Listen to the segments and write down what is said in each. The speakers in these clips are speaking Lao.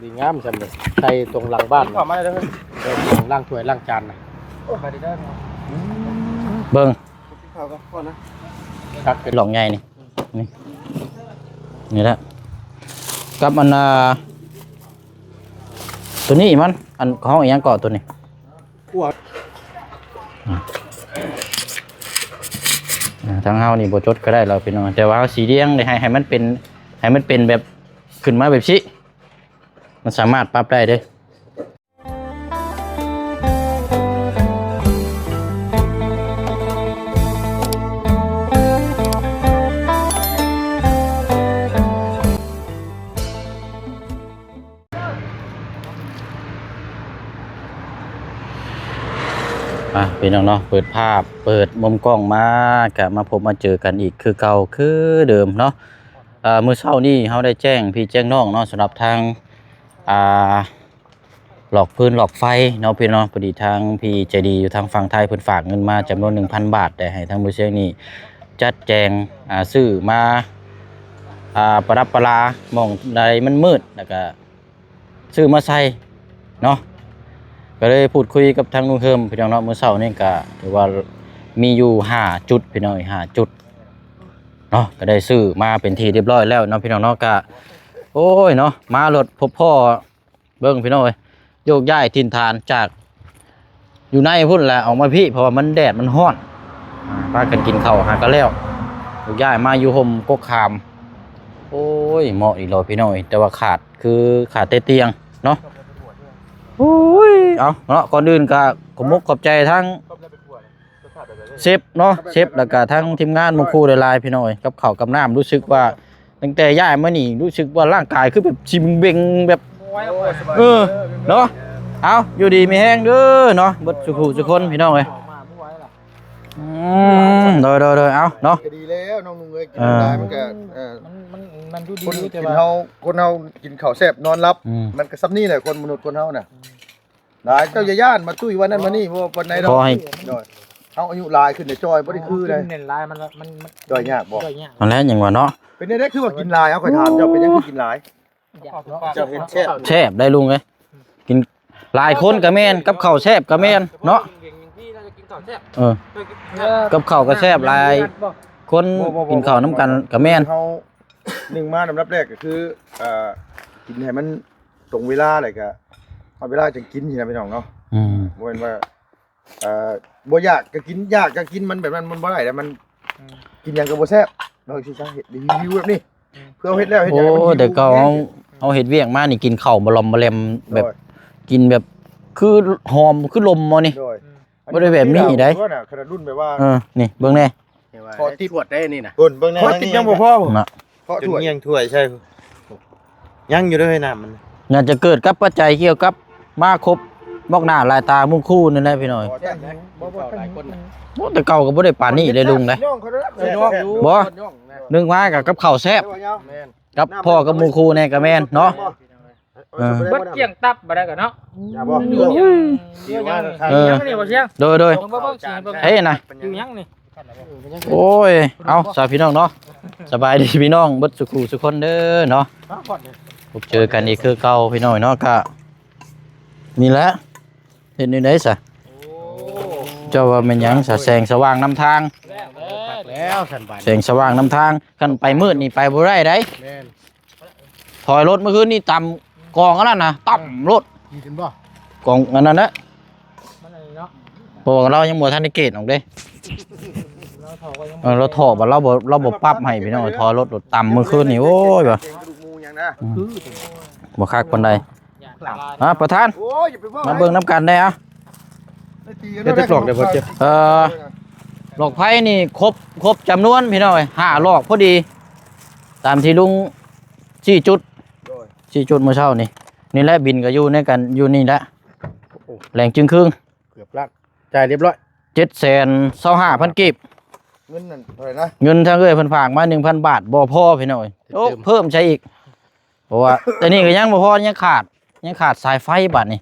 ດີງາມຊັ້ນເດ້ ໃສ່ຕົງຫຼັງບ້ານ ເຂົ້າມາເດີ ເອີ ຕົງລ້າງຖ້ວຍລ້າງຈານນະ ໂອ້ ໄປເດີ ເບິ່ງ ກິນເຂົ້າກ່ອນນະ ຄັກເປັນຫຼອງໃຫຍ່ນີ້ ນີ້ ນີ້ແຫຼະ ກັບອັນ ອ່າ ໂຕນີ້ມັນ ອັນ ເຂົາຮ້ອງອີ່ຫຍັງເກາະໂຕນີ້? ອ່າ ທາງເຮົານີ້ບໍ່ຈົດກໍໄດ້ແລ້ວພີ່ນ້ອງ ແຕ່ວ່າເຮົາຊິລຽງໄດ້ໃຫ້ ໃຫ້ມັນເປັນ ໃຫ້ມັນເປັນແບບ ຂຶ້ນມາແບບຊີ້ ມັນສາມາດປັບໄດ້ເດ້. ອ່ະ ພີ່ນ້ອງເນາະ ເປີດພາບ ເປີດມຸມກ້ອງມາ ກະມາພົບມາເຈີກັນອີກຄືເກົ່າຄືເດີມເນາະ. ເອີ ມື້ເຊົ້ານີ້ເຮົາໄດ້ແຈ້ງພີ່ແຈ້ງນ້ອງເນາະ ສຳລັບທາງ ອ່າ ຫຼອກຟືນຫຼອກໄຟເນາະ ພີ່ນ້ອງເນາະ. ພໍດີທາງພີ່ໃຈດີຢູ່ທາງຝັ່ງໄທເພິ່ນຝາກເງິນມາຈຳນວນໜຶ່ງພັນບາດ ໄດ້ໃຫ້ທາງບໍ່ຊຽງນີ້ຈັດແຈງ ອ່າ ຊື້ມາ ອ່າ ປະດັບປະລາ ໝ່ອງໃດມັນມືດ ແລ້ວກະ ຊື້ມາໃສ່ເນາະ. ກໍເລີຍພູດຄຸຍກັບທາງລຸງເຮີມ ພີ່ນ້ອງເນາະ. ມື້ເຊົ້ານີ້ກໍຖືວ່າມີຢູ່ຫ້າຈຸດ ພີ່ນ້ອງເອີຍ ຫ້າຈຸດເນາະ ກໍໄດ້ຊື້ມາເປັນທີ່ຮຽບຮ້ອຍແລ້ວເນາະ ພີ່ນ້ອງເນາະ. ກໍ ໂອ້ຍເນາະ ມາລົດພົບພໍ້ ເບິ່ງ ພີ່ນ້ອງເອີຍ ໂຍກຍ້າຍຖິ່ນຖານຈາກ ຢູ່ໃນພຸ້ນແຫຼະ ອອກມາພີ້ ເພາະວ່າມັນແດດມັນຮ້ອນ ອ່າ ພາກັນກິນເຂົ້າຫາກັນແລ້ວ ຍ້າຍມາຢູ່ຮົ່ມກົກຂາມ. ໂອ້ຍ ເໝາະອີກແລ້ວພີ່ນ້ອງເອີຍ ແຕ່ວ່າຂາດ ຄືຂາດແຕ່ຕຽງເນາະ. ໂອ້ຍ ເອົາເນາະ ກ່ອນອື່ນກໍຂອບມຸກຂອບໃຈທັງ ເຊຟເນາະ ເຊຟ ແລ້ວກະທັງທີມງານໝູ່ຄູ່ຫຼາຍໆ ພີ່ນ້ອງເອີຍ ກັບເຂົ້າກັບນ້ຳ ຮູ້ສຶກວ່າຕັ້ງແຕ່ຍ້າຍມານີ້ ຮູ້ສຶກວ່າຮ່າງກາຍຄືແບບຊິເບັງແບບ ໂອ້ຍ ສະບາຍ ເອີ ເນາະ. ເອົາ ຢູ່ດີມີແຮງເດີເນາະ ເບິດສູ່ຜູ້ສູ່ຄົນ ພີ່ນ້ອງເອີຍ. ອືມ ໂດຍໆໆ ເອົາເນາະ ກໍດີແລ້ວນ້ອງນຸ່ງເອີຍ ກິນ ເອີ ຫຼາຍມັນກໍ ເອີ ມັນ ມັນ ມັນດູດີ ຄົນ ຢູ່ ແຕ່ ກິນ ວ່າ ເຮົາ ຄົນເຮົາກິນເຂົ້າແຊບນອນຫຼັບ ອືມ ມັນກໍສ່ຳນີ້ແຫຼະ ຄົນມະນຸດຄົນເຮົານະ. ຫຼາຍ ເຈົ້າຢ່າຢ້ານ ມາຕຸ້ຍວ່ານັ້ນວ່ານີ້ ບໍ່ປານໃດດອກ. ຂໍໃຫ້ ໂດຍ ເຮົາອາຍຸຫຼາຍຂຶ້ນ ຈ່ອຍບໍ່ໄດ້ຄືໃດ ກິນແໜ້ນຫຼາຍ ມັນ ມັນ ມັນ ຈ່ອຍຍາກບໍ່? ຈ່ອຍຍາກ ຫັ້ນແຫຼະ ຍັງວ່າເນາະ. ເປັນແນວໃດຄືວ່າກິນຫຼາຍ? ເອົາ ຂ້ອຍຖາມເຈົ້າ ເປັນຫຍັງຄືກິນຫຼາຍ? ເຈົ້າເຮັດແຊບ ແຊບໄດ໋ລຸງເອີຍ ກິນຫຼາຍຄົນກໍແມ່ນ ກັບເຂົ້າແຊບກໍແມ່ນເນາະ. ເອີ ກັບເຂົ້າກໍແຊບຫຼາຍ ຄົນ ບໍ່ ບໍ່ ບໍ່ ກິນເຂົ້ານຳກັນກໍແມ່ນ ເຮົາ ໜຶ່ງມາ ອັນດັບແລກກໍຄື ເອີ ກິນໃຫ້ມັນ ຕົງເວລາ ແລ້ວກະຮອດເວລາຈຶ່ງກິນຊີ້ນະ ພີ່ນ້ອງເນາະ. ອືມ ບໍ່ແມ່ນວ່າ ເອີ ບໍ່ຢາກກະກິນ ຢາກກະກິນ ມັນແບບນັ້ນມັນບໍ່ໄດ້ແລ້ວ ມັນ ອືມ ກິນຫຍັງກະບໍ່ແຊບເນາະ. ຊິສາເຮັດ ຣີວິວແບບນີ້ ອືມ ເພື່ອເຮົາເຮັດແລ້ວເຮັດຫຍັງ ໂອ້ ແຕ່ເກົ່າເຮົາ ເຮົາເຮັດວຽກມານີ້ ກິນເຂົ້າບໍ່ຫຼອມບໍ່ແຫຼມ ແບບ ໂດຍ ກິນແບບ ຄືຫອມຄືລົມເອົານີ້ ໂດຍ ອືມ ບໍ່ໄດ້ແບບນີ້ໃດ໋ ຂະໜາດລຸ້ນແບບວ່າ ເອີ ນີ້ເບິ່ງແດ່ ເຄາະຕິບ ທວດໄດ້ນີ້ນະ ເບິ່ງ ເບິ່ງແນ່ ເຄາະຕິບຍັງບໍ່ພໍ ນະ ເຄາະຖ້ວຍ ຍັງຖ້ວຍໃສ່ ຍັງຢູ່ເດີນ້ຳມັນ ໜ້າຈະເກີດກັບປັດໄຈກ່ຽວກັບມາຄົບມອກໜ້າຫຼາຍຕາມຸງຄູ່ນີ້ແຫຼະພີ່ນ້ອງ. ບໍ່ ບໍ່ ບໍ່ ແຕ່ເກົ່າກໍບໍ່ໄດ້ປານນີ້ເດ້ລຸງເດ້ ບໍ່ ໜຶ່ງມາກໍກັບເຂົ້າແຊບ ແມ່ນ ກັບພໍ່ກັບໝູ່ຄູ່ແນ່ກໍແມ່ນເນາະ. ເອີ ເບິດກ້ຽງຕັບບໍ່ໄດ້ກໍເນາະ ເອີ ເອີ ຍັງນີ້ບໍ່ຊຽງ ໂດຍ ໂດຍ ເບິ່ງ ເບິ່ງ ເບິ່ງ ເອີ ນະ ຢູ່ຍັງນີ້ ໂອ້ຍ ເອົາ ສາພີ່ນ້ອງເນາະ ສະບາຍດີພີ່ນ້ອງເບິດສູ່ຄູ່ສູ່ຄົນເດີເນາະ ພົບເຈີກັນອີກຄືເກົ່າພີ່ນ້ອງເນາະ. ກະນີ້ແຫຼະ ເຮັດແນວໃດຊະ ເຈົ້າວ່າແມ່ນຫຍັງຊະ ແສງສະຫວ່າງນຳທາງ ແລ້ວຊັ້ນບາດ ແສງສະຫວ່າງນຳທາງ ຄັນໄປມືດນີ້ໄປບໍ່ໄດ້ໃດ໋ ແມ່ນ ຖອຍລົດມື້ຄືນນີ້ຕຳກອງອັນນັ້ນນະ ຕຳລົດ ດີຂຶ້ນບໍ່ ກອງອັນນັ້ນນະ ມັນອັນນີ້ເນາະ ເພາະວ່າລາວຍັງບໍ່ທັນໄດ້ເກດອອກເດ້ ລາວຖອກ ເອີ ລາວຖອກ ບັດລາວບໍ່ ລາວບໍ່ປັບໃຫ້ພີ່ນ້ອງ ຖອຍລົດ ລົດຕຳມື້ຄືນນີ້ ໂອ້ຍ ວ່າ ເກັ່ງກະດູກໝູຫຍັງນະ ອືມ ບໍ່ຄັກປານໃດ ອ່າ ປະທານ ໂອ້ຍ ຢ່າໄປເວົ້າ ມາເບິ່ງນຳກັນແດ່ ອ່ະ ໄດ້ຕີກັນ ເຮັດຈັກຫຼອກໄດ້ບໍ່ເຈົ້າ ເອີ ຫຼອກໄຟນີ້ຄົບ ຄົບຈຳນວນພີ່ນ້ອງເອີຍ ຫ້າຫຼອກພໍດີ ຕາມທີ່ລຸງຊີ້ຈຸດ ໂດຍ ຊີ້ຈຸດມື້ເຊົ້ານີ້ ນີ້ແຫຼະ ບິນກໍຢູ່ໃນກັນ ຢູ່ນີ້ແຫຼະ ໂອ້ ແຫຼງຈຶ່ງຄຶງ ເກືອບລ້ານ ຈ່າຍຮຽບຮ້ອຍ ເຈັດແສນຊາວຫ້າພັນກີບ ເງິນນັ້ນເທົ່າໃດນະ ເງິນທາງເອື້ອຍເພິ່ນຝາກມາໜຶ່ງພັນບາດ ບໍ່ພໍພີ່ນ້ອງເອີຍ ໂອ້ ເພີ່ມໃສ່ອີກ ເພາະວ່າ ແຕ່ນີ້ກໍຍັງບໍ່ພໍ ຍັງຂາດ ຍັງຂາດສາຍໄຟບາດນີ້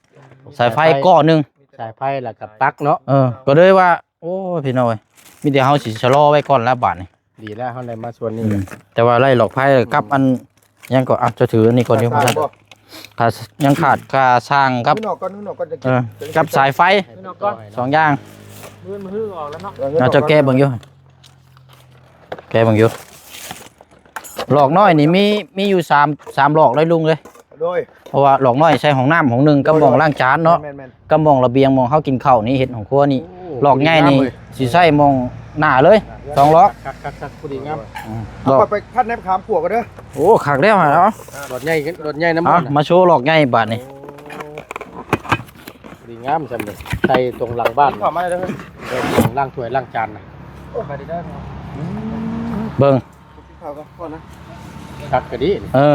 ສາຍໄຟ ສາຍໄຟກ້ອນໜຶ່ງ ສາຍໄຟແລ້ວກໍປັກເນາະ ເອີ ກໍເລີຍວ່າ ໂອ້ຍ ພີ່ນ້ອງເອີຍ ມີແຕ່ເຮົາຊິຊະລໍໄວ້ກ່ອນແລ້ວບາດນີ້ ດີແລ້ວເຮົາໄດ້ມາສ່ວນນີ້ ອືມ ແຕ່ວ່າໄລ່ຫຼອກໄຟກັບອັນ ຫຍັງກໍ ອ່ະ ເຈົ້າຖືອັນນີ້ກ່ອນດີກວ່າ ປະສານບໍ່ ຂາດ ຍັງຂາດຄ່າຊ່າງກັບ ນອກກ່ອນ ນອກກ່ອນ ເອີ ກັບສາຍໄຟ ນອກກ່ອນ ສອງຢ່າງ. ມື້ ມື້ອອກແລ້ວເນາະ ເອີ ເອົາ ເຈົ້າແກະເບິ່ງຢູ່ ແກະເບິ່ງຢູ່. ຫຼອກນ້ອຍນີ້ມີ ມີຢູ່ສາມ ສາມຫຼອກເລີຍລຸງເອີຍ. ໂດຍ ເພາະວ່າຫຼອກນ້ອຍໃສ່ຫ້ອງນ້ຳຫ້ອງໜຶ່ງ ກັບ ໂດຍ ໝ່ອງລ້າງຈານເນາະ. ແມ່ນໆ ກັບໝ່ອງລະບຽງ ໝ່ອງເຮົາກິນເຂົ້ານີ້ ເຮັດຫ້ອງຄົວນີ້. ໂອ້ ຫຼອກໃຫຍ່ນີ້ ດີງາມເລີຍ ຊິໃຊ້ໝ່ອງໜ້າເລີຍ ສອງຫຼອກ. ຄັກໆໆ ພໍດີງາມ. ອືມ ເອົາ ໄປພັດໃນຂາມຂວບກ່ອນເດີ. ໂອ້ ຄັກແລ້ວຫັ້ນເນາະ. ຫຼອດໃຫຍ່ ຫຼອດໃຫຍ່ນຳ ເອົາ ມາໂຊຫຼອກໃຫຍ່ບາດນີ້. ໂອ້ ດີງາມຊັ້ນເດ້ ໃສ່ຕົງຫຼັງບ້ານ ເຂົ້າມາເດີ ເອີ ລ້າງຖ້ວຍລ້າງຈານນະ. ໂອ້ ໄປດີເດີ ເບິ່ງ ກິນເຂົ້າກ່ອນນະ. ຄັກກະດີ ເອີ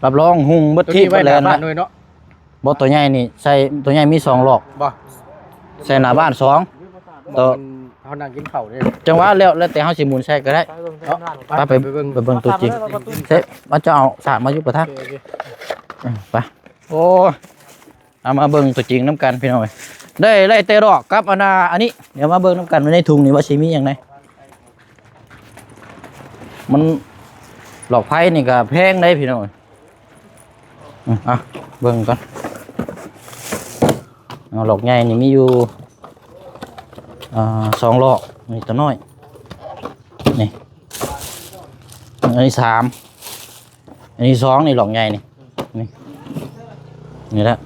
ຮັບຮອງຮຸ່ງເບິດທີບເບິດແລນນະ. ບໍ່ ໂຕໃຫຍ່ນີ້ໃສ່ ໂຕໃຫຍ່ມີສອງຫຼອກ ບໍ່ ໃສ່ໜ້າບ້ານສອງ ໂຕ ເຮົານັ່ງກິນເຂົ້າເດ້. ຈັ່ງຫວະແລ້ວ ແລ້ວແຕ່ເຮົາຊິໝູນໃສ່ກໍໄດ້. ໄປເບິ່ງ ໄປເບິ່ງຕົວຈິງ. ເຊ ມັນຈະເອົາສາດມາຢູ່ປະທານ. ເອີ ໄປ ໂອ້ຍ ເອົາມາເບິ່ງຕົວຈິງນຳກັນພີ່ນ້ອງເອີຍ. ໄດ້ ໄດ້ແຕ່ຫຼອກກັບອັນນ່າ ອັນນີ້ ດຽວມາເບິ່ງນຳກັນວ່າໃນຖົງນີ້ວ່າຊິມີຫຍັງແດ່. ມັນ ຫຼອກໄຟນີ້ກໍແພງເດ້ພີ່ນ້ອງເອີຍ. ອືມ ອ່ະ ເບິ່ງກ່ອນ. ເອົາ ຫຼອກໃຫຍ່ນີ້ມີຢູ່ ອ່າ ສອງຫຼອກ. ນີ້ຕົວນ້ອຍ ນີ້ ອັນນີ້ສາມ ອັນນີ້ສອງ ນີ້ຫຼອກໃຫຍ່ນີ້ ນີ້ ນີ້ແຫຼະ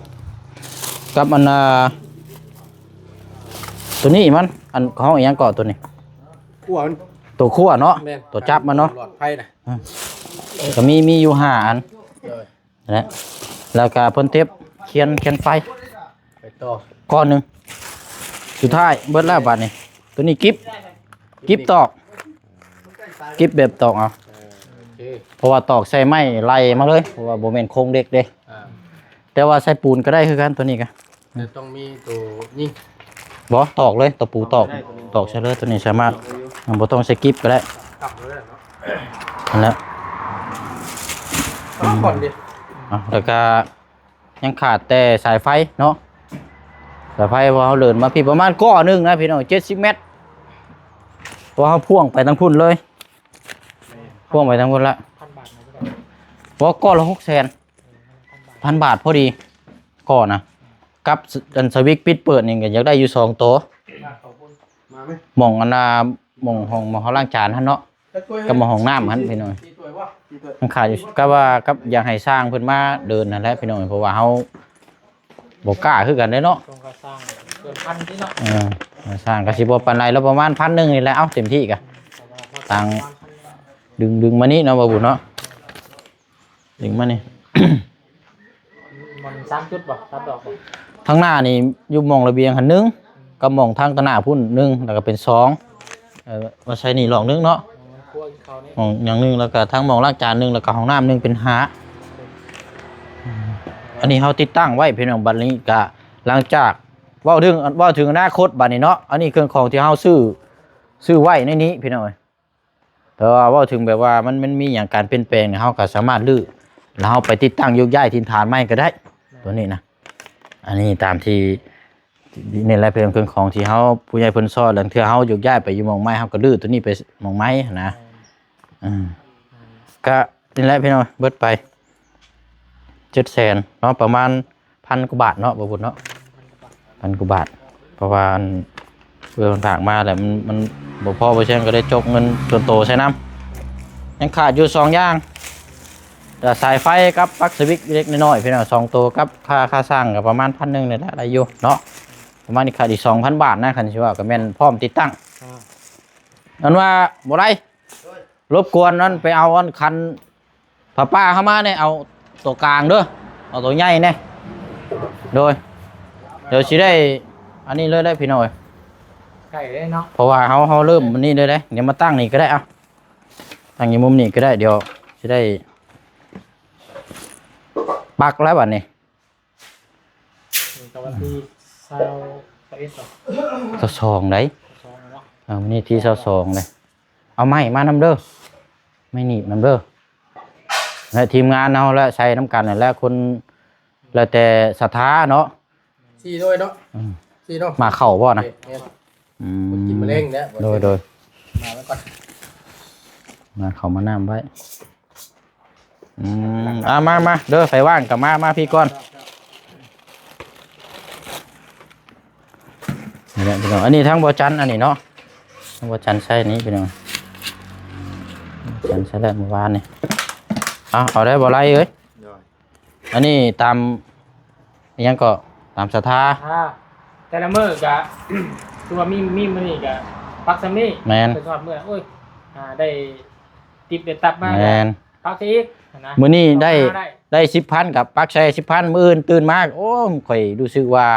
ກັບອັນ ອ່າ ຕົວນີ້ມັນ ອັນ ເຂົາຮ້ອງອີ່ຫຍັງເກາະຕົວນີ້? ຂົ້ວມັນ ຕົວຂົ້ວເນາະ. ແມ່ນ ຕົວຈັບມັນເນາະ ຫຼອດໄຟນະ. ອືມ ກໍມີ ມີຢູ່ຫ້າອັນ. ໂດຍ ແລະ ແລ້ວກໍເພິ່ນເຕັບຄຽນ ຄຽນໄຟ ໄປຕໍ່ ກ້ອນໜຶ່ງ. ສຸດທ້າຍເບິດແລ້ວບາດນີ້. ຕົວນີ້ກິບ ກິບຕອກ ກິບແບບຕອກເອົາ. ເອີ ໂອເຄ ເພາະວ່າຕອກໃສ່ໄມ້ໄລ່ມາເລີຍ ເພາະວ່າບໍ່ແມ່ນໂຄງເຫຼັກເດ້. ອ່າ ແຕ່ວ່າໃສ່ປູນກໍໄດ້ຄືກັນ ຕົວນີ້ກໍ ແຕ່ຕ້ອງມີໂຕຍິງ. ບໍ່ ຕອກເລີຍ ຕະປູຕອກ ຕອກໃສ່ເລີຍ. ຕົວນີ້ສາມາດ ບໍ່ຕ້ອງໃສ່ກິບກໍໄດ້. ກັບເລີຍເນາະ ນັ້ນແຫຼະ. ສາມບ່ອນເດ. ອ່າ ແລ້ວກໍຍັງຂາດແຕ່ສາຍໄຟເນາະ ສາຍໄຟ ເພາະເຮົາເດີນມາພີ້ປະມານກໍໜຶ່ງນະພີ່ນ້ອງ ເຈັດສິບແມັດ ເພາະເຮົາພ່ວງໄປທາງພຸ້ນເລີຍ ພ່ວງໄປທາງພຸ້ນລະ. ພັນບາດນະ ບໍ່ ກໍລະຫົກແສນ. ພັນບາດພໍດີ ກໍນະ ກັບ ອັນ ສະວິດປິດເປີດນີ້ກໍຢາກໄດ້ຢູ່ສອງໂຕ. ມາໄໝ? ໝ່ອງອັນນ່າ ໝ່ອງຫ້ອງ ໝ່ອງເຮົາລ້າງຈານຫັ້ນເນາະ ກັບໝ່ອງຫ້ອງນ້ຳຫັ້ນພີ່ນ້ອງ. ມັນຂາດຢູ່ ກໍວ່າກັບຢາກໃຫ້ຊ່າງເພິ່ນມາເດີນຫັ້ນແຫຼະພີ່ນ້ອງ ເພາະວ່າເຮົາບໍ່ກ້າຄືກັນເດ້ເນາະ. ເອີ ຊ່າງກໍຊິບໍ່ປານໃດ ລະປະມານພັນໜຶ່ງນີ້ແຫຼະ. ເອົາ ເຕັມທີ່ກະ ຕັ້ງ ດຶງ ດຶງມານີ້ເນາະ ບໍ່ບຸນເນາະ. ດຶງມານີ້ ມັນສາມຈຸດບໍ່? ສາມດອກບໍ່? ທາງໜ້ານີ້ຢູ່ໝ່ອງລະບຽງຫັ້ນໜຶ່ງ ກັບໝ່ອງທາງຕາໜ້າພຸ້ນໜຶ່ງ ແລ້ວກໍເປັນສອງ. ເອີ ມາໃສ່ນີ້ຫຼອກໜຶ່ງເນາະ ໝ່ອງຫຍັງໜຶ່ງ ແລ້ວກໍທາງໝ່ອງລ້າງຈານໜຶ່ງ ແລ້ວກໍຫ້ອງນ້ຳໜຶ່ງ ເປັນຫ້າ. ອັນນີ້ເຮົາຕິດຕັ້ງໄວ້ພີ່ນ້ອງ. ບັດນີ້ກໍຫຼັງຈາກ ເວົ້າເຖິງ ເວົ້າເຖິງອະນາຄົດບັດນີ້ເນາະ ອັນນີ້ເຄື່ອງຂອງທີ່ເຮົາຊື້ ຊື້ໄວ້ໃນນີ້ພີ່ນ້ອງເອີຍ. ແຕ່ວ່າເວົ້າເຖິງແບບວ່າມັນ ມັນມີຫຍັງການປ່ຽນແປງ ເຮົາກໍສາມາດຮື້ ແລ້ວເຮົາໄປຕິດຕັ້ງໂຍກຍ້າຍຖິ່ນຖານໃໝ່ກໍໄດ້ ໂດຍ ຕົວນີ້ນະ. ອັນນີ້ຕາມທີ່ ນີ້ແຫຼະເປັນເຄື່ອງຂອງທີ່ເຮົາ ຜູ້ໃຫຍ່ເພິ່ນສອນ ລາງເທື່ອເຮົາໂຍກຍ້າຍໄປຢູ່ໝ່ອງໃໝ່ ເຮົາກໍຮື້ຕົວນີ້ໄປໝ່ອງໃໝ່ຫັ້ນນະ. ເອີ ອືມ ກະນີ້ແຫຼະພີ່ນ້ອງ ເບິດໄປເຈັດແສນເນາະ ປະມານ ພັນກວ່າບາດເນາະ ບໍ່ບຸນເນາະ ພັນກວ່າບາດ. ເພາະວ່າອັນ ເພື່ອນຝາກມາແຫຼະ ມັນ ມັນບໍ່ພໍ ບໍ່ແຊງກໍໄດ້ຈົກເງິນສ່ວນໂຕໃສ່ນຳ. ຍັງຂາດຢູ່ສອງຢ່າງ ແຕ່ສາຍໄຟກັບປັກສະວິດເລັກໆນ້ອຍໆ ພີ່ນ້ອງ ສອງໂຕ ກັບຄ່າ ຄ່າຊ່າງກໍປະມານພັນໜຶ່ງນີ້ແຫຼະ ໄດ້ຢູ່ເນາະ. ປະມານນີ້ຂາດອີກສອງພັນບາດນະ ຄັນຊິເວົ້າກໍແມ່ນພ້ອມຕິດຕັ້ງ. ອ່າ ອັນວ່າບໍ່ໄດ້ ລົບກວນນັ້ນ ໄປເອົາອັນຄັນຜ້າປ່າເຮົາມາແດ່ ເອົາຕົວກາງເດີ ເອົາຕົວໃຫຍ່ແດ່. ໂດຍ ດຽວຊິໄດ້ອັນນີ້ເລີຍແຫຼະພີ່ນ້ອງເອີຍ ໃກ້ເດ້ເນາະ. ເພາະວ່າເຮົາ ເຮົາເລີ່ມອັນນີ້ເລີຍເດ້. ດຽວມາຕັ້ງນີ້ກໍໄດ້ ເອົາ ຕັ້ງຢູ່ມຸມນີ້ກໍໄດ້ ດຽວຊິໄດ້ປັກແລ້ວບັດນີ້. ມື້ນີ້ກໍວັນທີຊາວ ຊາວເອັດເນາະ ຊາວສອງໃດ ຊາວສອງເນາະ. ເອີ ມື້ນີ້ທີຊາວສອງເດ້. ເອົາໄມ້ມານຳເດີ ໄມ້ໜີບນຳເດີ ແລະ ທີມງານເຮົາ ແລະ ໃສ່ນຳກັນນັ້ນແຫຼະ ຄົນແລ້ວແຕ່ສັດທາເນາະ. ສີ່ໜ່ວຍເນາະ ອືມ ສີ່ເນາະ. ໝາກເຂົ້າບໍ່ນະ? ແມ່ນ ອືມ ກິນມະແລງແຫຼະ. ໂດຍ ໂດຍ ໝາກໄວ້ກ່ອນ ໝາກເຂົ້າໝາກນ້ຳໄວ້. ອືມ ອ່າ ມາ ມາເດີ ໃຜວ່າງກໍມາ ມາພີ້ກ່ອນ. ນີ້ແຫຼະພີ່ນ້ອງ ອັນນີ້ທາງບໍ່ຈັນ ອັນນີ້ເນາະ ທາງບໍ່ຈັນໃສ່ນີ້ພີ່ນ້ອງ ຈັນໃສ່ແລ້ວມື້ວານນີ້. ເອົາ ເອົາໄດ້ບໍ່ໄລ່ເອີຍ. ໂດຍ ອັນນີ້ຕາມ ອີຫຍັງກໍຕາມສັດທາ ອ່າ ແຕ່ລະມື້ກະ ຄືວ່າມີ ມີມື້ນີ້ກະປັກສ່ຳນີ້ ແມ່ນ ໄປຮອດມື້ ໂອ້ຍ ອ່າ ໄດ້ຕິບໄດ້ຕັບມາ ແມ່ນ ກະປັກຊະອີກຫັ້ນນະ. ມື້ນີ້ໄດ້ ໄດ້ສິບພັນ ກໍປັກໃສ່ສິບພັນ ມື້ອື່ນຕື່ນມາ ໂອ້ ຂ້ອຍຮູ້ສຶກວ່າ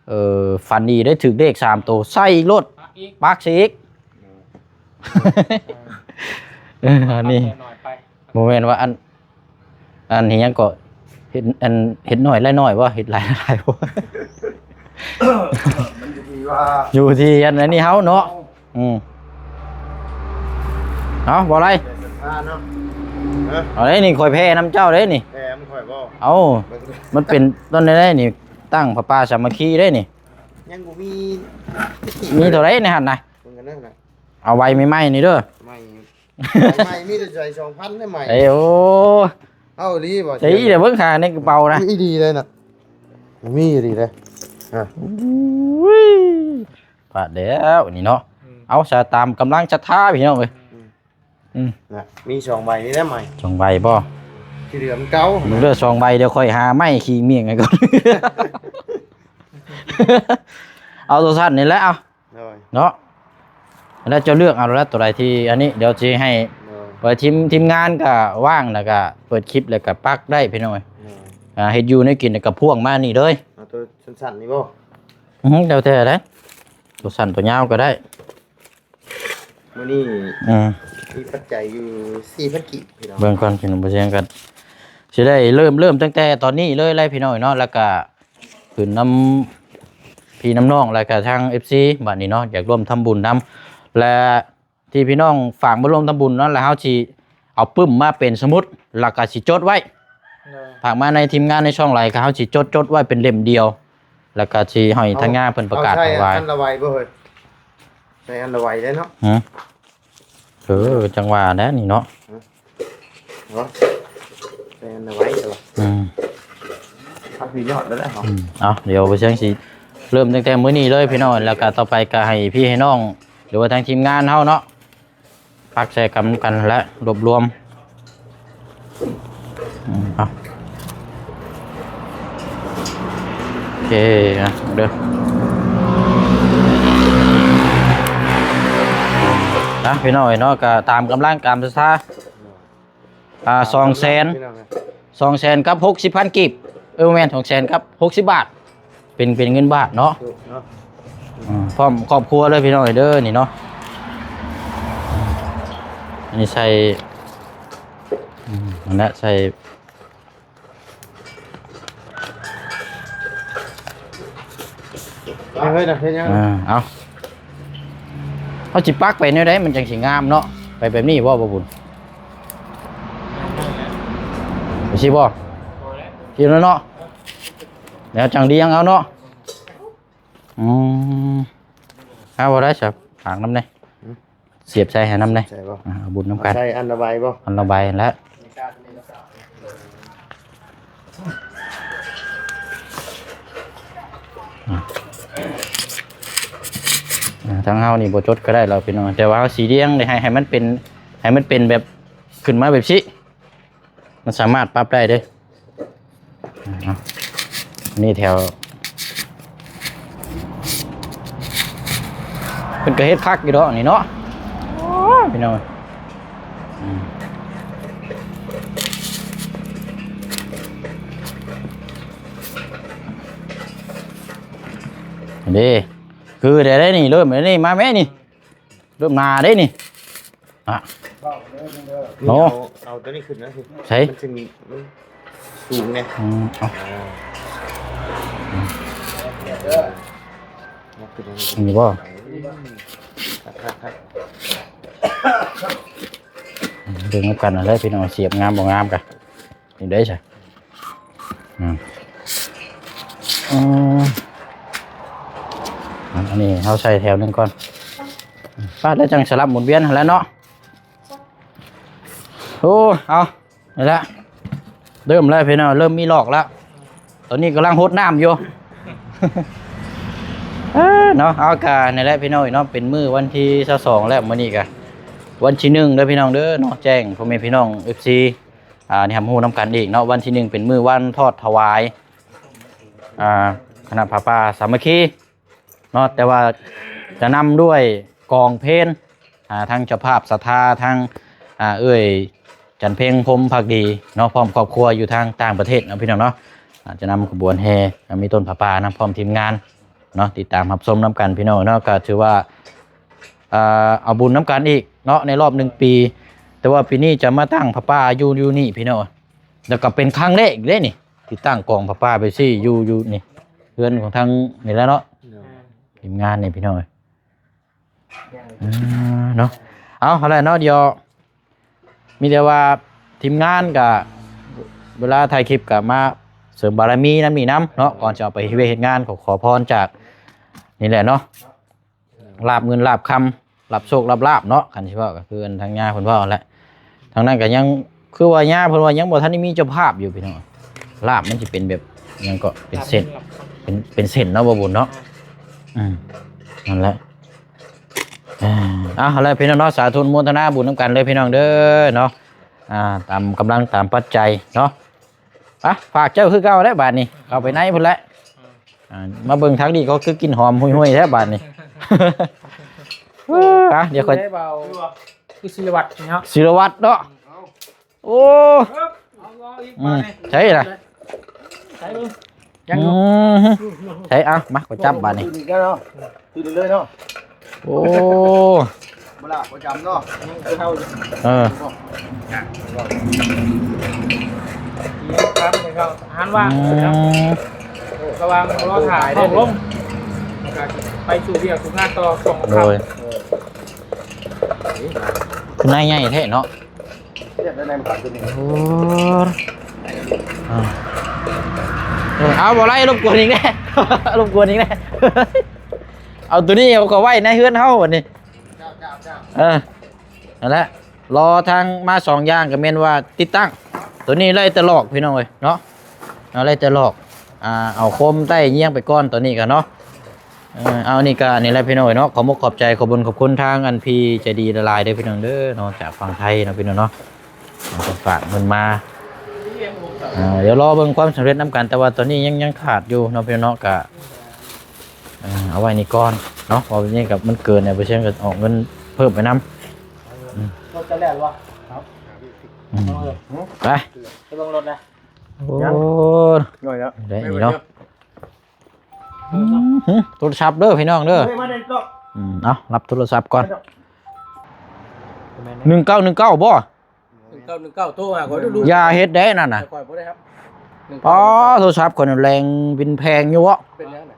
ເອີ ຝັນດີໄດ້ຖືກເລກສາມໂຕ ໃສ່ອີກໂລດ ປັກອີກ ປັກຊະອີກ. ເອີ ເອີ ອັນນີ້ ປັກໜ້ອຍໄປ ບໍ່ແມ່ນວ່າອັນ ອັນເຮັດຫຍັງກໍ ເຮັດ ອັນເຮັດໜ້ອຍລາຍໜ້ອຍບໍ່ ເຮັດຫຼາຍລາຍບໍ່? ມັນຢູ່ທີ່ວ່າ ຢູ່ທີ່ອັນ ອັນນີ້ເຮົາເນາະ. ເຮົາ ອືມ ເອົາ ບໍ່ໄດ້ ແຕ່ສັດທາເນາະ ເອີ ເອົາເດ້ນີ້ ຂ້ອຍແຜ່ນຳເຈົ້າເດ້ນີ້ ແຜ່ນຳຂ້ອຍບໍ່? ເອົາ ມັນເປັນຕົ້ນໄດ້ນີ້ ຕັ້ງຜ້າປ່າສາມັກຄີເດ້ນີ້ ຍັງບໍ່ມີ ມີເທົ່າໃດໃນຫັ້ນນະ ເບິ່ງກັນເດີນະ ເອົາໄວ້ໃໝ່ໆນີ້ເດີ ໃໝ່ ໃໝ່ມີແຕ່ໃສ່ສອງພັນໄດ້ໃໝ່. ເອີຍ ໂອ້ ເອົາອີ່ຫຼີບໍ່? ໃສ່ອີ່ຫຼີ ເບິ່ງຫາໃນກະເປົານະ ມີອີ່ຫຼີເລີຍນະ ມີອີ່ຫຼີເລີຍ ອ່າ ໂອ້ຍ ພາດແລ້ວນີ້ເນາະ. ອືມ ເອົາຊະ ຕາມກຳລັງສັດທາພີ່ນ້ອງເອີຍ. ອືມ ອືມ ນະ ມີສອງໃບນີ້ແຫຼະໃໝ່ ສອງໃບບໍ່? ທີ່ເຫຼືອມັນເກົ່າ ເຫຼືອສອງໃບ ດຽວຂ້ອຍຫາໄມ້ຂີ້ໝ້ຽງໃຫ້ກ່ອນ ເອົາໂຕສັ້ນນີ້ແຫຼະ ເອົາ ໂດຍ ເນາະ ແລ້ວເຈົ້າເລືອກເອົາແລ້ວ ໂຕໃດທີ່ອັນນີ້ ດຽວຊິໃຫ້ ໂດຍ ເປີດທີມ ທີມງານກໍວ່າງ ແລ້ວກໍເປີດຄລິບ ແລ້ວກໍປັກໄດ້ພີ່ນ້ອງເອີຍ. ໂດຍ ອ່າ ເຮັດຢູ່ໃນກິນ ແລ້ວກໍພວງມານີ້ເລີຍ ເອົາໂຕສັ້ນໆນີ້ບໍ່? ອື ແລ້ວແຕ່ເດ້ ໂຕສັ້ນໂຕຍາວກໍໄດ້. ມື້ນີ້ ອື ມີປັດໄຈຢູ່ສີ່ພັນກີບພີ່ນ້ອງ ເບິ່ງກ່ອນພີ່ນ້ອງ ບໍ່ຊຽງກັນ ຊິໄດ້ເລີ່ມ ເລີ່ມຕັ້ງແຕ່ຕອນນີ້ເລີຍແຫຼະພີ່ນ້ອງເນາະ ແລ້ວກະ ຄືນນຳພີ່ນຳນ້ອງ ແລ້ວກະທາງເອັຟຊີ ບາດນີ້ເນາະ ຢາກຮ່ວມທຳບຸນນຳ ແລະ ທີ່ພີ່ນ້ອງຝາກມາຮ່ວມທຳບຸນນັ້ນ ແລ້ວເຮົາຊິເອົາປຶ້ມມາເປັນສະໝຸດ ແລ້ວກະຊິຈົດໄວ້ ໂດຍ ຝາກມາໃນທີມງານໃນຊ່ອງໄລ ກະເຮົາຊິຈົດ ຈົດໄວ້ເປັນເຫຼັ້ມດຽວ ແລ້ວກະຊິໃຫ້ ເອົາ ທາງງານເພິ່ນປະກາດ ເອົາໃສ່ ໃຫ້ໄວ ອັນລະໄວບໍ່ເຮີ້ຍ? ໃສ່ອັນລະໄວໄດ້ເນາະ ຫື ເອີ ຈັ່ງວ່າແຫຼະນີ້ເນາະ ເນາະ ແມ່ນເອົາໄວ້ເດີ ອືມ ພັກມີຍອດແລ້ວແຫຼະເນາະ ອືມ ເອົາ ດຽວບໍ່ເຊີງຊິເລີ່ມຕັ້ງແຕ່ມື້ນີ້ເລີຍພີ່ນ້ອງ ແລ້ວກະຕໍ່ໄປກະໃຫ້ພີ່ໃຫ້ນ້ອງ ຫຼືວ່າທາງທີມງານເຮົາເນາະ ປັກໃສ່ກັນ ກັນ ແລະ ລວບລວມ ອືມ ເອົາ ໂອເຄ ອ່ະ ເດີ ນະ ພີ່ນ້ອງເອີຍເນາະ ກະຕາມກຳລັງ ຕາມສັດທາ ອ່າ ສອງແສນ ພີ່ນ້ອງເອີຍ ສອງແສນກັບຫົກສິບພັນກີບ ເອີ ບໍ່ແມ່ນ ສອງແສນກັບຫົກສິບບາດ ເປັນ ເປັນເງິນບາດເນາະ ເນາະ ອືມ ພ້ອມຄອບຄົວເລີຍພີ່ນ້ອງເອີຍເດີ ນີ້ເນາະ ອັນນີ້ໃສ່ ອືມ ນັ້ນແຫຼະ ໃສ່ ເຮັດຫຍັງ? ອ່າ ເອົາ ເຮົາຊິປັກໄປແນວໃດມັນຈັ່ງຊິງາມເນາະ? ໄປແບບນີ້ບໍ່ ບໍ່ບຸນ? ໄປຊີ້ບໍ່? ຊີ້ແລ້ວເນາະ? ແນວຈັ່ງດຽງເອົາເນາະ? ອືມ ເອົາບໍ່ໄດ້ຊະ ຝາກນຳແດ່. ສຽບໃສ່ໃຫ້ນຳແດ່ ໃສ່ບໍ່? ອ່າ ເອົາບຸນນຳກັນ ໃສ່ອັນລະໃບບໍ່? ອັນລະໃບຫັ້ນແຫຼະ ອ່າ ທາງເຮົານີ້ບໍ່ຈົດກໍໄດ້ແລ້ວພີ່ນ້ອງ ແຕ່ວ່າເຮົາຊິລຽງໄດ້ ໃຫ້ ໃຫ້ມັນເປັນ ໃຫ້ມັນເປັນແບບ ຂຶ້ນມາແບບຊີ້. ມັນສາມາດປັບໄດ້ເດ້ ເອົາ ນີ້ແຖວ ເພິ່ນກໍເຮັດຄັກຢູ່ດອກນີ້ເນາະ ໂອ້ຍ ພີ່ນ້ອງ ອືມ ເດ້ ຄືໄດ້ ໄດ້ນີ້ ເລີ່ມແລ້ວນີ້ ມາແມ່ນີ້ ເລີ່ມໜ້າເດ້ນີ້ ອ່ະ ເອົາ ເອົາຕົວນີ້ຂຶ້ນນະ ໃສ ມັນຊິມີ ມັນສູງແດ່ ອືມ ເອົາ ອ່າ ມັນເປັນຫຍັງ ນີ້ບໍ່ ຄັກໆ ເບິ່ງນຳກັນຫັ້ນແຫຼະພີ່ນ້ອງ ສຽບງາມບໍ່ງາມກະ ນີ້ໄດ້ຊະ ອືມ ອືມ ອັນນີ້ເຮົາໃສ່ແຖວໜຶ່ງກ່ອນ ປາດແລ້ວຈັ່ງສະຫຼັບໝູນວຽນຫັ້ນແຫຼະເນາະ ໂອ້ ເອົາ ນີ້ແຫຼະ ເລີ່ມແລ້ວພີ່ນ້ອງ ເລີ່ມມີລອກແລ້ວ. ຕອນນີ້ກຳລັງຫົດນ້ຳຢູ່ ເອີເນາະ. ເອົາ ກະນີ້ແຫຼະພີ່ນ້ອງເນາະ ເປັນມື້ວັນທີຊາວສອງແລ້ວ ມື້ນີ້ກະວັນທີໜຶ່ງເດີພີ່ນ້ອງເດີເນາະ. ແຈ້ງພໍ່ແມ່ພີ່ນ້ອງເອັຟຊີ ອ່າ ໄດ້ຮັບຮູ້ນຳກັນອີກເນາະ ວັນທີໜຶ່ງເປັນມື້ວັນທອດຖວາຍ ອ່າ ຄະນະຜ້າປ່າສາມັກຄີ ເນາະ ແຕ່ວ່າຈະນຳດ້ວຍກອງເພນ ອ່າ ທາງເຈົ້າພາບສັດທາ ທາງ ອ່າ ເອື້ອຍຈັນເພັງ ພົມພັກດີເນາະ ພ້ອມຄອບຄົວຢູ່ທາງຕ່າງປະເທດເນາະ ພີ່ນ້ອງເນາະ. ອ່າ ຈະນຳຂະບວນແຫ່ ອ່າ ມີຕົ້ນຜ້າປ່ານຳ ພ້ອມທີມງານເນາະ ຕິດຕາມຮັບຊົມນຳກັນ ພີ່ນ້ອງເນາະ. ກະຖືວ່າ ອ່າ ເອົາບຸນນຳກັນອີກເນາະ ໃນລອບໜຶ່ງປີ ແຕ່ວ່າປີນີ້ຈະມາຕັ້ງຜ້າປ່າຢູ່ ຢູ່ນີ້ ພີ່ນ້ອງ ແລ້ວກໍເປັນຄັ້ງແລກອີກເດ້ນີ້ ທີ່ຕັ້ງກອງຜ້າປ່າແບບຊີ້ຢູ່ ຢູ່ນີ້ເຮືອນຂອງທາງນີ້ແຫຼະເນາະ ທີມງານນີ້ ພີ່ນ້ອງເອີຍ ເນາະ. ເອົາ ເອົາແຫຼະເນາະ ດຽວມີແຕ່ວ່າທີມງານກະ ເວລາຖ່າຍຄລິບກະມາເສີມບາລະມີນຳນີ້ນຳເນາະ ກ່ອນຈະອອກໄປເຮັດວຽກເຮັດງານ ຂໍ ຂໍພອນຈາກນີ້ແຫຼະເນາະ ລາບເງິນລາບຄຳ ລາບໂຊກລາບລາບເນາະ ຄັນຊິເວົ້າກໍຄືອັນທາງຍ່າເພິ່ນເວົ້າຫັ້ນແຫຼະ. ທາງນັ້ນກໍຍັງ ຄືວ່າຍ່າເພິ່ນວ່າຍັງບໍ່ທັນໄດ້ມີເຈົ້າພາບຢູ່ ພີ່ນ້ອງ. ລາບມັນຊິເປັນແບບຫຍັງເກາະ ເປັນເສັ້ນ ເປັນ ເປັນເສັ້ນເນາະ ບໍ່ບຸນເນາະ. ອືມ ນັ້ນແຫຼະ. ເອົາ ເອົາແຫຼະ ພີ່ນ້ອງເນາະ ສາທຸອະນຸໂມທະນາບຸນນຳກັນເລີຍ ພີ່ນ້ອງເດີເນາະ. ອ່າ ຕາມກຳລັງຕາມປັດໄຈເນາະ. ອ່ະ ຝາກເຈົ້າຄືເກົ່າແຫຼະບາດນີ້ ເຂົ້າໄປໃນພຸ້ນແຫຼະ. ອ່າ ມາເບິ່ງທາງນີ້ກໍຄືກິ່ນຫອມຫຸຍໆແທ້ບາດນີ້. ອ່ະ ດຽວຂ້ອຍ ຄືສິລະວັດເນາະ ສິລະວັດເນາະ. ໂອ້ ເອົາ ເອົາອີກ ອືມ ບາດນີ້ ໃຊ່ລະ ໃສ່ເບິ່ງ ຍັງຢູ່ ອືມ ໃສ່ ເອົາ ມາ ຂ້ອຍຈັບບາດນີ້ ຄືນີ້ເນາະ ຄືນີ້ເລີຍເນາະ. ໂອ້ ບໍ່ລະ ບໍ່ຈຳເນາະ ຍັງຄືເຮົາຢູ່ ເອີ ຄັບ ເຮົາ ອືມ ລະຫວ່າງລໍຖ້າຫ້ອງລົງ ແລ້ວກໍໄປສູ່ວຽກສູ່ງານຕໍ່ ສອງ ໂດຍ ຄືນາຍໃຫຍ່ແທ້ເນາະ. ໂອ້ ເອົາ ບໍ່ໄດ້ ລົບກວນອີກແນ່ ລົບກວນອີກແນ່. ເອົາ ໂຕນີ້ເອົາເຂົ້າໄວ້ໃນເຮືອນເຮົາບັດນີ້. ເຈົ້າ ເຈົ້າ ເຈົ້າ ເອີ ນັ້ນແຫຼະ ລໍທາງມາສອງຢ່າງ ກໍແມ່ນວ່າຕິດຕັ້ງ ໂຕນີ້ໄດ້ແຕ່ຫຼອກ ພີ່ນ້ອງເອີຍເນາະ ເອົາ ໄດ້ແຕ່ຫຼອກ ອ່າ ເອົາໂຄມໃຕ້ຍຽງໄປກ່ອນ ໂຕນີ້ກໍເນາະ. ເອີ ເອົາ ນີ້ກໍນີ້ແຫຼະ ພີ່ນ້ອງເອີຍເນາະ ຂອບອົກຂອບໃຈ ຂອບບຸນຂອບຄຸນທາງອັນພີ່ໃຈດີຫຼາຍໆເດີ ພີ່ນ້ອງເດີເນາະ ຈາກຝັ່ງໄທເນາະ ພີ່ນ້ອງເນາະ ເພິ່ນຝາກເງິນມາ. ອ່າ ດຽວລໍເບິ່ງຄວາມສຳເລັດນຳກັນ ແຕ່ວ່າຕອນນີ້ຍັງ ຍັງຂາດຢູ່ເນາະ ພີ່ນ້ອງເນາະ ກະ ອ່າ ເອົາໄວ້ນີ້ກ່ອນເນາະ ເພາະວ່ານີ້ກໍມັນເກີນແລ້ວ ເປີເຊັນກໍອອກເງິນເພີ່ມໄປນຳ. ອືມ ລົດຈະແລ່ນວະ ເອົາ ອືມ ໄປ ໄປເບິ່ງລົດນະ. ໂອ້ ຍັງ ໄດ້ນີ້ເນາະ. ອືມ ໂທລະສັບເດີພີ່ນ້ອງເດີ. ອືມ ເອົາ ຮັບໂທລະສັບກ່ອນ. ໜຶ່ງເກົ້າໜຶ່ງເກົ້າ ບໍ່? ໜຶ່ງເກົ້າໜຶ່ງເກົ້າ ໂທຫາຂ້ອຍດູ. ຢ່າເຮັດເດ້ນັ້ນນະ ຂ້ອຍບໍ່ໄດ້ຮັບ. ອໍ ໂທລະສັບຂ້ອຍແລງເປັນແພງຢູ່ເບາະ. ເປັນຫຍັງນະ?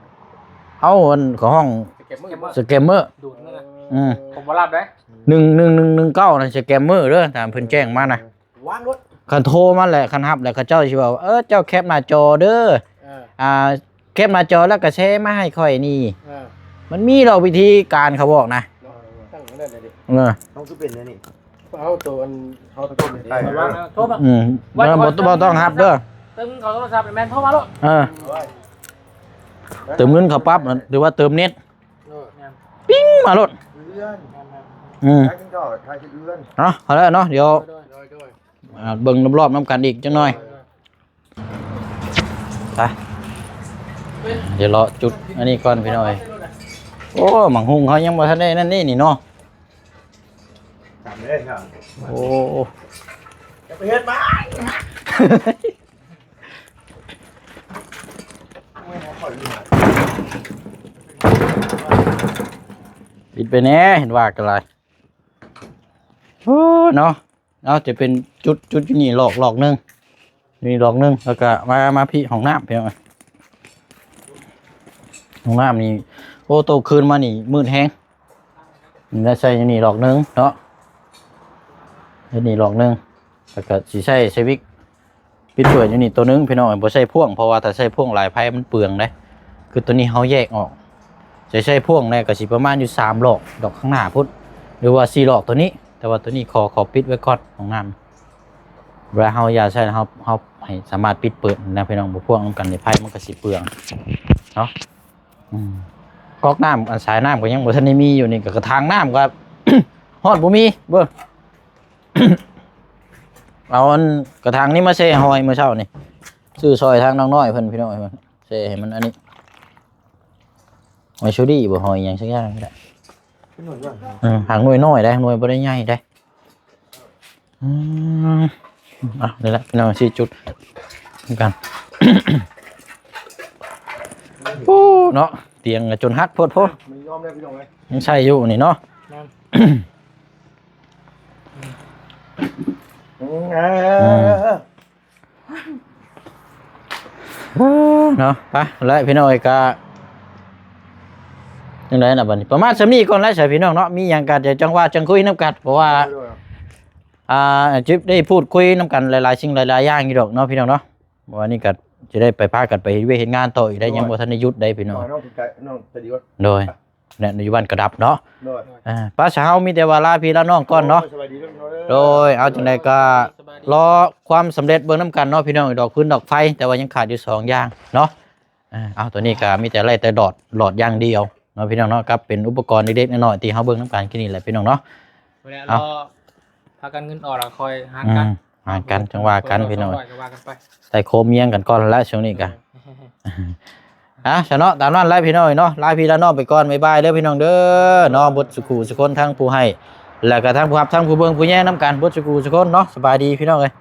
ເອົາ ອັນເຂົາຮ້ອງສະແກມເມີ ສະແກມເມີ ດູດເງິນນະ. ອືມ ຂ້ອຍບໍ່ຮັບເດ້. ໜຶ່ງໜຶ່ງໜຶ່ງເກົ້າ ນັ້ນສະແກມເມີເດີ ຕາມເພິ່ນແຈ້ງມານະ. ວາງໂລດ ຄັນໂທມາແຫຼະ ຄັນຮັບແລ້ວ ເຂົາເຈົ້າຊິເວົ້າ ເອີ ເຈົ້າແຄປໜ້າຈໍເດີ ເອີ ອ່າ ແຄປໜ້າຈໍແລ້ວກໍແຊມາໃຫ້ຂ້ອຍນີ້. ເອີ ມັນມີດອກວິທີການເຂົາບອກນະ. ເນາະ ຕັ້ງນັ້ນແຫຼະເດ. ເອີ ເຮົາຄືເປັນແນວນີ້ ເອົາໂຕອັນ ເຮົາໂທໄປ ອືມ ບໍ່ ບໍ່ຕ້ອງຮັບເດີ. ເຕີມເຂົ້າໂທລະສັບແມ່ນໂທມາໂລດ. ເອີ ເຕີມເງິນເຂົ້າປັບ ຫຼືວ່າເຕີມເນັດ ເອີ ແມ່ນ ປິ້ງມາໂລດ. ເຮືອນ ອືມ ເອົາ ເອົາແລ້ວເນາະ ດຽວ ໂດຍ ໂດຍ ອ່າ ເບິ່ງລອບໆນຳກັນອີກຈັກໜ່ອຍ. ໄປ ດຽວເລາະຈຸດອັນນີ້ກ່ອນພີ່ນ້ອງເອີຍ. ໂອ້ ໝາກຫຸ່ງເຮົາຍັງບໍ່ທັນໄດ້ນັ້ນເດ້ນີ້ເນາະ. ໂອ້ ຢ່າໄປເຮັດມາ ປິດໄປແດ່ ເຫັນວ່າກໍຫຼາຍ. ໂອ້ ເນາະ. ເອົາ ຈະເປັນຈຸດ ຈຸດຢູ່ນີ້ຫຼອກ ຫຼອກໜຶ່ງ ນີ້ຫຼອກໜຶ່ງ ແລ້ວກະມາ ມາພີ້ຫ້ອງນ້ຳ ພີ່ນ້ອງເອີຍ. ຫ້ອງນ້ຳນີ້ ໂອ້ ໂຕຄືນມານີ້ມືດແຮງ. ນີ້ໄດ້ໃສ່ຢູ່ນີ້ຫຼອກໜຶ່ງເນາະ ຢູ່ນີ້ຫຼອກໜຶ່ງ ແລ້ວກະຊິໃສ່ ໃສ່ວິກປິດເປີດຢູ່ນີ້ໂຕໜຶ່ງ ພີ່ນ້ອງເອີຍ. ບໍ່ໃສ່ພ່ວງ ເພາະວ່າຖ້າໃສ່ພ່ວງຫຼາຍໄຟມັນເປືອງເດ້. ຄືໂຕນີ້ເຮົາແຍກອອກ ໃສ່ ໃສ່ພ່ວງແລ້ວກະຊິປະມານຢູ່ສາມຫຼອກ ດອກຂ້າງໜ້າພຸ້ນ ຫຼືວ່າສີ່ຫຼອກໂຕນີ້. ແຕ່ວ່າໂຕນີ້ຂໍ ຂໍປິດໄວ້ກ່ອນ ຫ້ອງນ້ຳ. ເວລາເຮົາຢາໃສ່ ເຮົາ ເຮົາໃຫ້ສາມາດປິດເປີດນະພີ່ນ້ອງ ບໍ່ພວກນຳກັນນີ້ ໄຟມັນກໍຊິເປືອງເນາະ. ອືມ ກອກນ້ຳ ອັນສາຍນ້ຳກໍຍັງບໍ່ທັນໄດ້ມີຢູ່ນີ້ ກໍກະຖາງນ້ຳກໍ ຮອດບໍ່ມີເບິ່ງ. ເອົາອັນກະຖາງນີ້ມາແຊ່ຫອຍມື້ເຊົ້ານີ້ ຊື້ຊ່ອຍທາງນ້ອງນ້ອຍເພິ່ນ ພີ່ນ້ອງເອີຍ ແຊ່ໃຫ້ມັນອັນນີ້ ຫອຍເຊີຣີບໍ່ ຫອຍຫຍັງສັກຢ່າງນີ້ແຫຼະ. ເປັນໜ່ວຍດ້ວຍ ເອີ ຫາກໜ່ວຍນ້ອຍໄດ໋ ໜ່ວຍບໍ່ໄດ້ໃຫຍ່ໄດ໋. ອືມ ອ່ະ ນີ້ແຫຼະພີ່ນ້ອງ ສີ່ຈຸດນຳກັນ. ໂອ້ ເນາະ ຕຽງກໍຈົນຫັກໂພດໂພ ມັນຍອມແລ້ວພີ່ນ້ອງເອີຍ ຍັງໃຊ້ຢູ່ນີ້ເນາະ. ແມ່ນ ອືມ ເອີ ເນາະ ໄປແລ້ວພີ່ນ້ອງເອີຍ ກະຈັ່ງໃດນະ ບັດນີ້ປະມານສ່ຳນີ້ກ່ອນແຫຼະ ໃສ່ພີ່ນ້ອງເນາະ. ມີຫຍັງກະຈະຈັ່ງວ່າຈັ່ງຄຸຍນຳກັນ ເພາະວ່າ ໂດຍ ອ່າ ຈິບໄດ້ພູດຄຸຍນຳກັນຫຼາຍໆສິ່ງຫຼາຍໆຢ່າງຢູ່ດອກເນາະ ພີ່ນ້ອງເນາະ. ມື້ນີ້ກໍຈະໄດ້ໄປ ພາກັນໄປເຮັດວຽກເຮັດງານຕໍ່ອີກໄດ້ ໂດຍ ຍັງບໍ່ທັນໄດ້ຢຸດໄດ້ພີ່ນ້ອງ ໂດຍ ແລະ ຢູ່ບ້ານກະດັບເນາະ. ໂດຍ ອ່າ ໄປຊະ ເຮົາມີແຕ່ວ່າລາພີ່ລານ້ອງກ່ອນເນາະ. ໂດຍ ສະບາຍດີເດີ ໂດຍ ເອົາຈັ່ງໃດກໍ ສະບາຍດີ ລໍຄວາມສຳເລັດເບິ່ງນຳກັນເນາະ ພີ່ນ້ອງ. ດອກຟືນດອກໄຟ ແຕ່ວ່າຍັງຂາດຢູ່ສອງຢ່າງເນາະ. ອ່າ ເອົາ ຕົວນີ້ກໍມີແຕ່ໄລ່ແຕ່ຫຼອດ ຫຼອດຢ່າງດຽວເນາະ ພີ່ນ້ອງເນາະ ກັບເປັນອຸປະກອນເລັກໆນ້ອຍໆທີ່ເຮົາເບິ່ງນຳກັນກີ້ນີ້ແຫຼະ ພີ່ນ້ອງເນາະ. ເອົາ ເອົາ ລອ ພາກັນເງິນອອກແລ້ວຄ່ອຍຫາກັນ ອືມ ຫາກັນ ຈັ່ງວ່າກັນພີ່ນ້ອງ ສອງຮ້ອຍກໍວ່າກັນໄປ ໃສ່ໂຄມມຽງກັນກ່ອນແຫຼະຊ່ວງນີ້ກະ. ອ່ະ ຊະເນາະ ຕາມນັ້ນແຫຼະພີ່ນ້ອງເນາະ ລາພີ່ລານ້ອງໄປກ່ອນ ບາຍບາຍເດີພີ່ນ້ອງເດີເນາະ ເບິດສູ່ຜູ້ສູ່ຄົນ ທັງຜູ້ໃຫ້ ແລ້ວກໍທັງຜູ້ຮັບ ທັງຜູ້ເບິ່ງຜູ້ແຍງນຳກັນ ເບິດສູ່ຜູ້ສູ່ຄົນເນາະ. ສະບາຍດີພີ່ນ້ອງເອີຍ.